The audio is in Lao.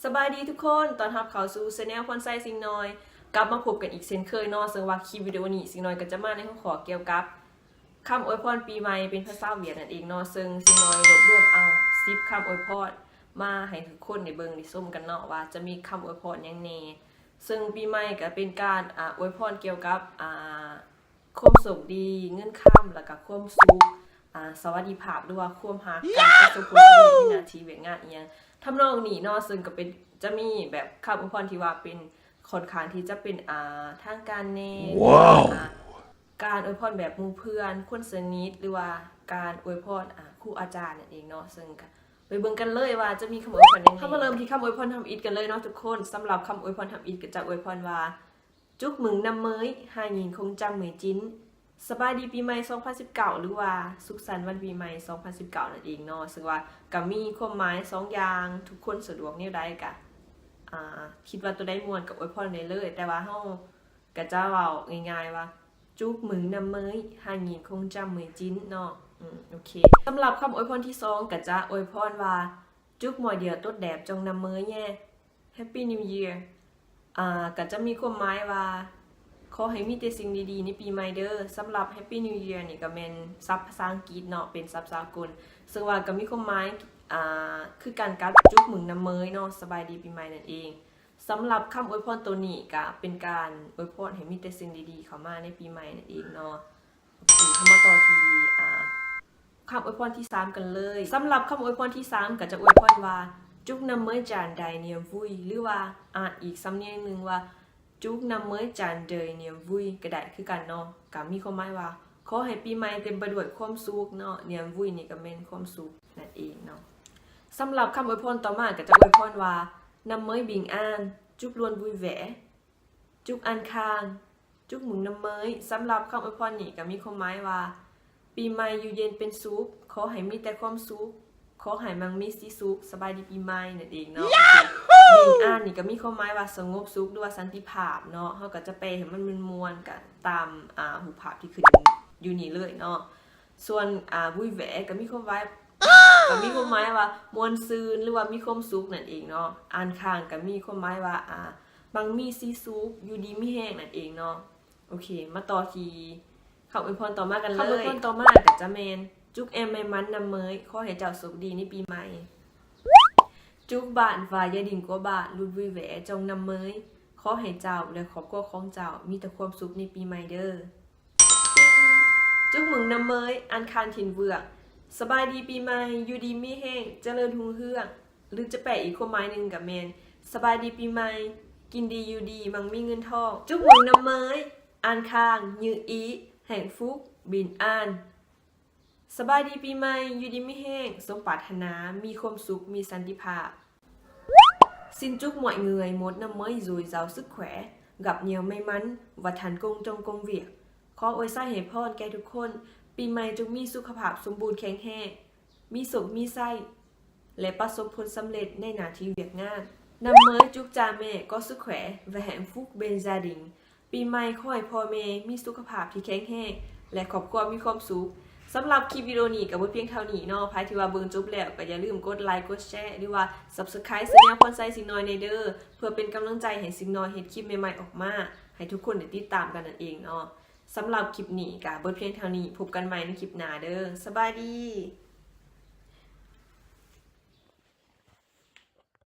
ສະບາຍດີທຸກຄົນ, ຕ້ອນຮັບເຂົ້າສູ່ Channel ພອນໄຊ ຊິງນ້ອຍ. ກັບມາພົບກັນອີກເຊັ່ນເຄີຍເນາະ, ເຊິ່ງວ່າຄລິບວິດີໂອນີ້ ຊິງນ້ອຍກໍຈະມາໃນຫົວຂໍ້ກ່ຽວກັບຄຳອວຍພອນປີໃໝ່ເປັນພາສາຫວຽດນັ້ນເອງເນາະ, ເຊິ່ງຊິງນ້ອຍລວບລວມເອົາສິບຄຳອວຍພອນມາໃຫ້ທຸກຄົນໄດ້ເບິ່ງໄດ້ຊົມກັນເນາະ ວ່າຈະມີຄຳອວຍພອນຫຍັງແດ່. ເຊິ່ງປີໃໝ່ກໍເປັນການ ອາ ອວຍພອນກ່ຽວກັບ ອາ ຄວາມໂຊກດີ, ເງິນຄຳ ແລ້ວກໍຄວາມສຸກ, ອາ ສະຫວັດດີພາບ ຫຼືວ່າຄວາມຮັກ, ການປະສົບຜົນສຳເລັດໃນໜ້າທີ່ວຽກງານອີ່ຫຍັງທຳນອງນີ້ເນາະ, ເຊິ່ງກໍເປັນ ຈະມີແບບຄຳອວຍພອນທີ່ວ່າເປັນ ຂ້ອນຂ້າງທີ່ຈະເປັນ ອາ ທາງການແດ່ ຫຼືວ່າ ອາ ການອວຍພອນແບບໝູ່ເພື່ອນ, ຄົນສະໜິດ ຫຼືວ່າການອວຍພອນ ອາ ຄູອາຈານນັ້ນເອງເນາະ, ເຊິ່ງກໍໄປເບິ່ງກັນເລີຍວ່າຈະມີຄຳອວຍພອນຫຍັງແດ່. ເຮົາມາເລີ່ມທີ່ຄຳອວຍພອນທຳອິດກັນເລີຍເນາະທຸກຄົນ. ສຳລັບຄຳອວຍພອນທຳອິດກໍຈະອວຍພອນວ່າ ຈຸກມຶງນຳເມີຍ, hai nghìn không trăm mười chín, ສະບາຍດີປີໃໝ່ສອງພັນສິບເກົ້າ ຫຼືວ່າສຸກສັນວັນປີໃໝ່ສອງພັນສິບເກົ້ານັ້ນເອງເນາະ, ເຊິ່ງວ່າກໍມີຄວາມໝາຍສອງຢ່າງ, ທຸກຄົນສະດວກແນວໃດກໍ ອາ ຄິດວ່າຕົວໃດມ່ວນກໍອວຍພອນໄດ້ເລີຍ, ແຕ່ວ່າເຮົາກໍຈະເວົ້າງ່າຍໆວ່າ chúc mừng năm mới hai nghìn không trăm mười chín ເນາະ. ອືມ ໂອເຄ. ສຳລັບຄຳອວຍພອນທີສອງ ກໍຈະອວຍພອນວ່າ chúc mọi điều tốt đẹp trong năm mới nhé, Happy New Year. ອາ ກໍຈະມີຄວາມໝາຍວ່າ ຂໍໃຫ້ມີແຕ່ສິ່ງດີໆໃນປີໃໝ່ເດີ. ສຳລັບ Happy New Year ນີ້ກໍແມ່ນສັບພາສາອັງກິດເນາະ, ເປັນສັບສາກົນ, ເຊິ່ງວ່າກໍມີຄວາມໝາຍ ອາ ຄືກັນກັບ chúc mừng năm mới ເນາະ, ສະບາຍດີປີໃໝ່ນັ້ນເອງ. ສຳລັບຄຳອວຍພອນໂຕນີ້ກະເປັນການອວຍພອນໃຫ້ມີແຕ່ສິ່ງດີໆເຂົ້າມາໃນປີໃໝ່ນັ້ນເອງເນາະ. ໂອເຄ, ເຮົາມາຕໍ່ທີ່ ອາ ຄຳອວຍພອນທີສາມກັນເລີຍ. ສຳລັບຄຳອວຍພອນທີສາມກໍຈະອວຍພອນວ່າ chúc năm mới tràn đầy niềm vui ຫຼືວ່າອານອີກສຳນຽງໜຶ່ງວ່າ chúc năm mới tràn đầy niềm vui ກໍໄດ້ຄືກັນເນາະ, ກໍມີຄວາມໝາຍວ່າ ຂໍໃຫ້ປີໃໝ່ເຕັມໄປດ້ວຍຄວາມສຸກເນາະ, niềm vui ນີ້ກໍແມ່ນຄວາມສຸກນັ້ນເອງເນາະ. ສຳລັບຄຳອວຍພອນຕໍ່ມາກໍຈະອວຍພອນວ່າ năm mới bình an, chúc luôn vui vẻ, chúc an khang, chúc mừng năm mới. ສຳລັບຄຳອວຍພອນນີ້ກໍມີຄວາມໝາຍວ່າ ປີໃໝ່ຢູ່ເຢັນເປັນສຸກ, ຂໍໃຫ້ມີແຕ່ຄວາມສຸກ, ຂໍໃຫ້ມັ່ງມີສີສຸກ, ສະບາຍດີປີໃໝ່ນັ້ນເອງເນາະ. ໂອເຄ, bình an ນີ້ກໍມີຄວາມໝາຍວ່າສະຫງົບສຸກ ຫຼືວ່າສັນຕິພາບເນາະ, ເຮົາກໍຈະແປໃຫ້ມັນມ່ວນໆ ກໍຕາມ ອາ ຮູບພາບທີ່ຂຶ້ນຢູ່ນີ້ເລີຍເນາະ. ສ່ວນ ອາ vui vẻ ກໍມີຄວາມໝາຍ ກໍມີຄວາມໝາຍວ່າມ່ວນຊື່ນ ຫຼືວ່າມີຄວາມສຸກນັ້ນເອງເນາະ. An khang ກໍມີຄວາມໝາຍວ່າ ອາ ມັ່ງມີສີສຸກ, ຢູ່ດີມີແຮງນັ້ນເອງເນາະ. ໂອເຄ, ມາຕໍ່ທີ່ຄຳອວຍພອນຕໍ່ມາກັນເລີຍ. ຄຳອວຍພອນຕໍ່ມາກໍຈະແມ່ນ chúc em may mắn năm mới, ຂໍໃຫ້ເຈົ້າໂຊກດີໃນປີໃໝ່. Chúc bạn và gia đình của bạn luôn vui vẻ trong năm mới, ຂໍໃຫ້ເຈົ້າ ແລະ ຄອບຄົວຂອງເຈົ້າມີແຕ່ຄວາມສຸກໃນປີໃໝ່ເດີ. Chúc mừng năm mới, an khang thịnh vượng, ສະບາຍດີປີໃໝ່, ຢູ່ດີມີແຮງ, ຈະເລີນຮຸ່ງເຮືອງ. ຫຼືຈະແປອີກຄວາມໝາຍໜຶ່ງກໍແມ່ນ ສະບາຍດີປີໃໝ່, ກິນດີຢູ່ດີ, ມັ່ງມີເງິນທອງ. Chúc mừng năm mới, an khang, như ý, hạnh phúc, bình an, ສະບາຍດີປີໃໝ່, ຢູ່ດີມີແຮງ, ສົມປາດຖະໜາ, ມີຄວາມສຸກ, ມີສັນຕິພາບ. Xin chúc mọi người một năm mới dồi dào sức khỏe, gặp nhiều may mắn và thành công trong công việc. ຂໍອວຍໄຊໃຫ້ພອນແກ່ທຸກຄົນ, ປີໃໝ່ຈົ່ງມີສຸຂະພາບສົມບູນແຂງແຮງ, ມີໂຊກມີໄຊ ແລະ ປະສົບຜົນສຳເລັດໃນໜ້າທີ່ວຽກງານ. Năm mới chúc cha mẹ có sức khỏe và hạnh phúc bên gia đình, ປີໃໝ່ຂໍໃຫ້ພໍ່ແມ່ມີສຸຂະພາບທີ່ແຂງແຮງ ແລະ ຄອບຄົວມີຄວາມສຸກ. ສຳລັບຄລິບວິດີໂອນີ້ກໍເບິດພຽງເທົ່ານີ້ເນາະ. ໃຜທີ່ວ່າເບິ່ງຈົບແລ້ວກໍຢ່າລືມກົດໄລ ກົດແຊ ຫຼືວ່າ Subscribe Channel ພອນໄຊ ຊິງນ້ອຍແດ່ເດີ ເພື່ອເປັນກຳລັງໃຈໃຫ້ຊິງນ້ອຍເຮັດຄລິບໃໝ່ໆອອກມາ ໃຫ້ທຸກຄົນໄດ້ຕິດຕາມກັນນັ້ນເອງເນາະ. ສຳລັບຄລິບນີ້ກໍເບິດພຽງເທົ່ານີ້. ພົບກັນໃໝ່ໃນຄລິບໜ້າເດີ. ສະບາຍດີ.